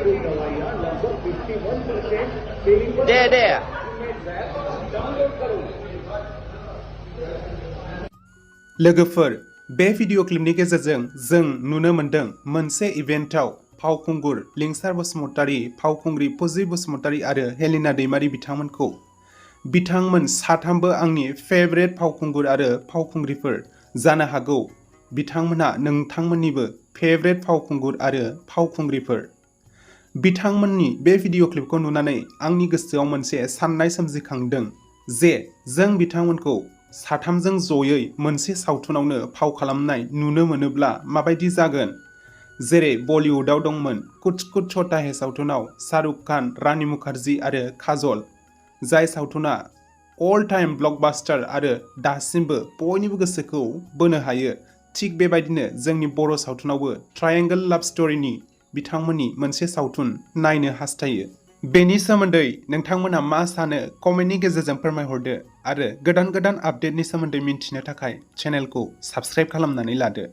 दे लोगोफोर बे भिडिअ क्लिपनि गेजेरजों जों नुनो मोनदों मोनसे इभेन्टआव फावखुंगुर लिंसार बसुमतारी, फावखुंग्रि फुजि बसुमतारी आरो हेलिना दैमारी बिथांमोन साथामबो आंनि फेभरेट फावखुंगुर आरो फावखुंग्रिफोर जानो हागौ बिथांमोनहा नोंथांमोननिबो फेभरेट फावखुंगुर आरो फावखुंग्रिफोर। बिथांमोननि बे भिडिअ क्लिपखौ नुनानै आंनि गोसोआव मोनसे साननाय सोमजिखांदों जे जों बिथांमोनखौ साथामजों जयै मोनसे सावथुनावनो फाव खालामनाय नुनो मोनोब्ला माबायदि जागोन। जेरै बलिउडआव दंमोन कुछ कुछ होता है सावथुनाव शाहरुख खान, रानी मुखार्जी आरो काजल, जाय सावथुना अल टाइम ब्लकबास्टार आरो दासिमबो बयनिबो गोसोखौ बोनो हायो। थिग बेबायदिनो जोंनि बर' सावथुनावबो ट्रायंगल लाभ स्ट'रीनि बिथांमोननि मोनसे सावथुन नायनो हास्थायो। बेनि सोमोन्दै नोंथांमोना मा सानो कमेन्टनि गेजेरजों फोरमायहरदो आरो गोदान अपडेटनि सोमोन्दै मिन्थिनो थाखाय चेनेलखौ साबस्क्राइब खालामनानै लादो।